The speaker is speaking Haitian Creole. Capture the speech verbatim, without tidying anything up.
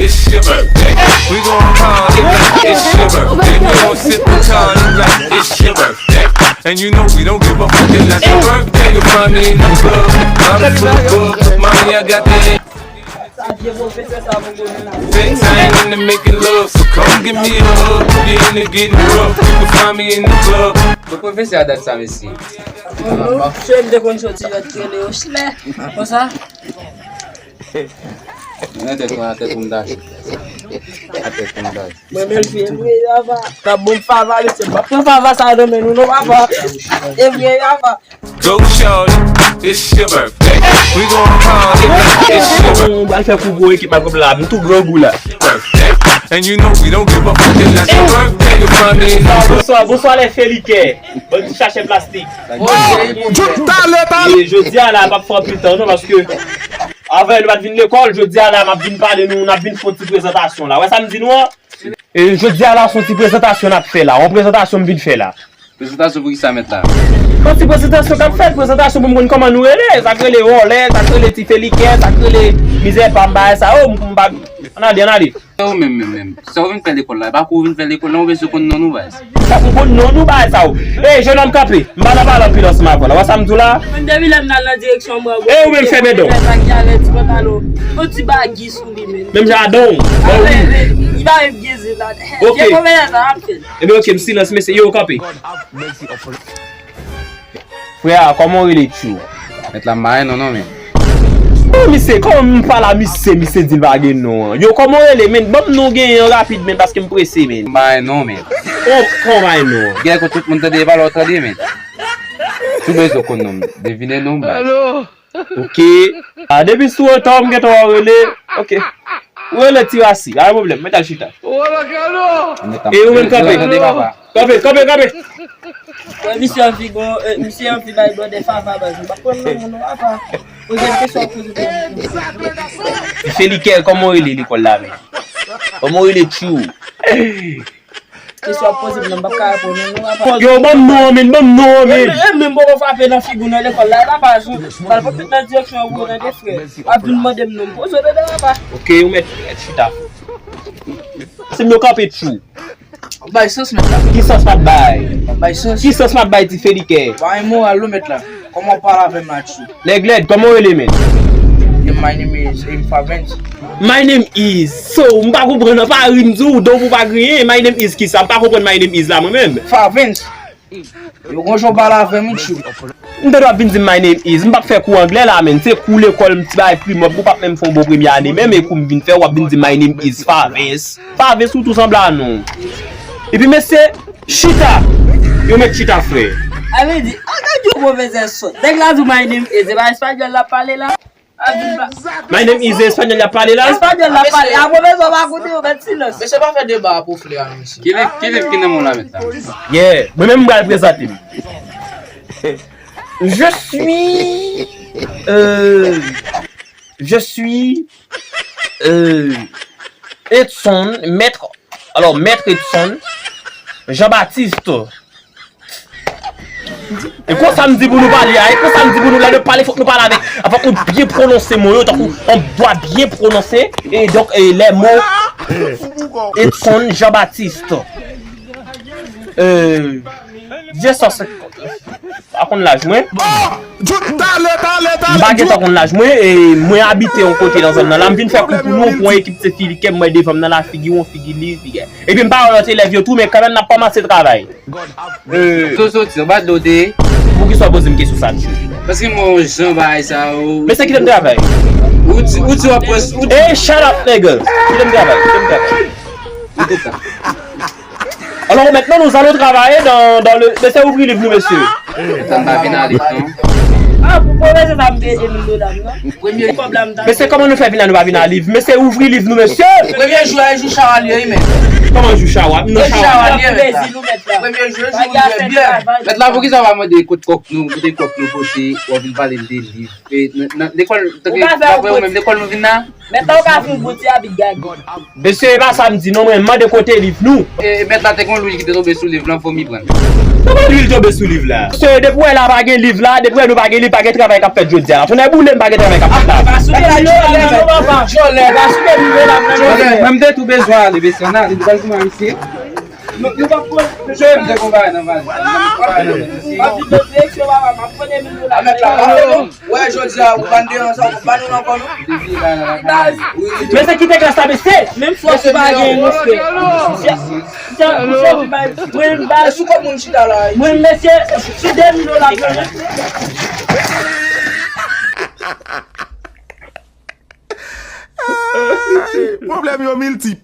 It's your birthday. We gon' party like it's your birthday. We gon' sip and party like it's your birthday. And you know we don't give a fuck, it's not your birthday. You'll find me in the club, bottle full of bug. Mommy, I got the Sa vye pwofesè sa pou mwen la. Sex, I ain't into making love, so come give me a hug. If you're into getting rough, you can find me in the club. Bon, pwofesè a dat sa, mesye. Chè m te konn soti lòt rele yo chlè. Konsa? Nan tèt mwen, nan tèt mwen, m ta chè. Nan tèt mwen, m ta chè. Mwen menm, se vre, papa. T ap bon fava, mesye. M ap pran fava sa nan men nou, non, papa. E vre, papa. Go, shorty, it's your birthday. We gon' party like it's your birthday. Mwen pral fè kou gwo ekip ak la, m tou grangou la. And you know we don't give a fuck, it's not your birthday. You find me in the club. Bonswa, bonswa, lè felikè. Bann ti chachè plastik. Tout talè, talè. E jodi a la, m ap fè anpil tan, non, paske avan nou pa t vin lekòl, jodi a la, m ap vin pale nou, n ap vin fè yon ti prezantasyon la. Wè sa m di nou an? E jodi a la, se yon ti prezantasyon n ap fè la. Yon prezantasyon m vin fè la. Prezantasyon pou kisa mèt la? Yon ti prezantasyon k ap fèt, prezantasyon pou m konn kòman nou rele, sa k rele wòlè, sa k rele ti felikè, sa k rele mizè pa m, bagay sa yo, m, m pa, ann ale, ann ale. Se ou menm, menm, menm. Sa ou vin fè lekòl la? E pa kou ou vin fè lekòl la, ou bezwen konn non nou, baz. Sa pou konn non nou, bagay sa yo. Ey, jennonm, kanpe. M pa nan pale anpil ansanm avè w la. Wè sa m di w la? Mwen depi lè m nan, nan direksyon mwen, e ou menm fèmen don. Sa ki avè ti pantalon. Yon ti bagi sou li menm. Menm jan a don. Bon, wi. Li pa menm gen zil la. Ok. Gen konbyen sa ap fè? Ebyen, ok, m silans, mesye, yo, kanpe. Frè a, kòman w rele, tchou? Mèt la, m pa gen non, non, men. Oh, misye, kòman m pale a misye, misye di l pa gen non an? Yo, kòman w rele, men? Ban m non w genyen an rapid, men, paske m prese, men. M pa gen non, men. Kòman, kòman w pa gen non an? Gen kote tout moun tande, e pa la w tande, men. Tou bezwen konn non m. Devine non m, baz. Alo? Ok. A, depi sou otan, m gentan wè w rele. Ok. Ou rele Ti Rasi. Pa gen pwoblèm, mèt al chita. E ou menm kanpe. Kanpe, kanpe, kanpe. Wè, misye anvi bon, e, misye anvi bay blòdè fava, baz. M pa konn non, non, apa. Poze m kesyon, poze m kesyon. Ti felikè, kòman w rele lekòl la, men? Kòman w rele, tchou? Kesyon ap poze m nan, m p ap ka reponn ou non, apa. Yo, ban m non an, men, ban m non an, men. E, e, men m poko frape nan figi w nan lekòl la, e papa, jou, pral pote nan direksyon an, ou nan de frè. W ap vin mande m non, m poze w de papa. Ok, ou mèt, mèt chita. Se m yo kanpe tchou. Bay sans, mèt la. Ki sans m ap bay? Bay sans. Ki sans m ap bay ti felikè? Bay moral, non, mèt la. Kòman w pale avè m la, tchou? Nèg lèd, kòman w rele, men? Yeah, my name is, um, Favens. My name is. So, m pa konprann, an pa ri m di w, donk ou pa griyen. My name is kisa? M pa konprann my name is la, mwen menm. Favens. Yo, gon jan w pale avè m, wi, tchou. M tande w ap vin di m my name is. M p ap fè kou anglè la, men. Se kou lekòl, m ti bay primòp. Ou p ap menm fè yon bon premye ane, menm e kou m vin fè, w ap vin di my name is Favens. Favens, ou tou sanble a non. Epi, mesye, chita! Yo mèt chita, frè. A vle di, a gad yon pwofesè sòt. Nèg la di my name is, e pa espanyòl l ap pale la? A vin ba. My name is espanyòl y ap pale la? Espanyòl l ap pale. A pwofesè pa koute yo, mèt silans. Mesye pa fè deba a pou flè a, mesye. Ki liv, ki liv ki nan men w la, mèt la? Yeah, mwen menm m pral prezante m. Je suis, euh, je suis, euh, Edson, maître, alors, maître Edson Jean-Baptiste. E konsa m di pou nou pale a, e konsa m di pou nou lè nou pale, fòk nou pale avèk, fòk nou byen pwononse mo yo, tankou on dwa byen pwononse, e donk, e lè mo Edson Jean-Baptiste. Euh, Jezòs, pa konn laj mwen. M pa gentan konn laj mwen, e mwen abite yon kote nan zòn nan la. M vin fè kou pou nou, pou yon ekip se figi kè m wè devan m nan la, figi w, figi li, figi. Epi m pa wè lòt elèv yo tou, men kanmenm n ap kòmanse travay. Euh, Sou soti, anba dlo te ye. Poukisa w poze m kesyon sa, tchou? Paske m wè yon jan bagay sa yo. Men se kite m travay. Ou di, ou di w ap pran, ou di. Hey, shut up, nigga! Kite m travay, kite m travay. Ou te tan. Alors, maintenant, nous allons travailler dans, dans le, mesye, ouvri liv nou, mesye. Sa m pa vin a liv, non. A, pou pwofesè sa m te ede nou, medam, non? Premye kòb la m ta. Mesye, kòman nou fè vin la, nou pa vin a liv? Mesye, ouvri liv nou, mesye. Premye jou a, e jou chawa li ye, wi, men. Kòman jou chawa? M nan chawa. Jou chawa li ye, mèt la. Premye jou, jou byen. Mèt la, poukisa w pa mande kote kòk nou, kote kòk nou pote, w ap vin pale m de liv? E, nan, nan, lekòl, tanke, daprè ou menm, lekòl nou vin la? Mèt la ou ka fin bouti a big gag. Mesye, e pa sa m di non, mwen mande kote liv nou. E, mèt la te kon lwil ki te tonbe sou liv lan, fò m pran. Kòman lwil tonbe sou liv la? Mesye, depi w wè la pa gen liv la, depi w wè nou pa gen liv, pa gen travay k ap fèt jodi a la. Tonnè boule m, pa gen travay k ap fèt la. Pa sou de mil dola non, papa. Jòlè, pa sou de mil dola non. Mwen m te tou bezwen ale, mesye, ann ale, nou pral kouman isi? Nou, nou p ap pran. Mesye, m te konn bagay nan valiz. M ap di nou direksyon, papa, m ap pran de mil dola. A mèt la, pa fè non. Wè, jodi a, ou pa n deranj sa, ou pa nou nan kò, non. Men se kite klas la, mesye. Menm fòs ou pa gen, mesye. Mesye, mesye, mwen, mwen, mwen, mesye, sou de mil dola, mesye. Pwoblèm yo miltip.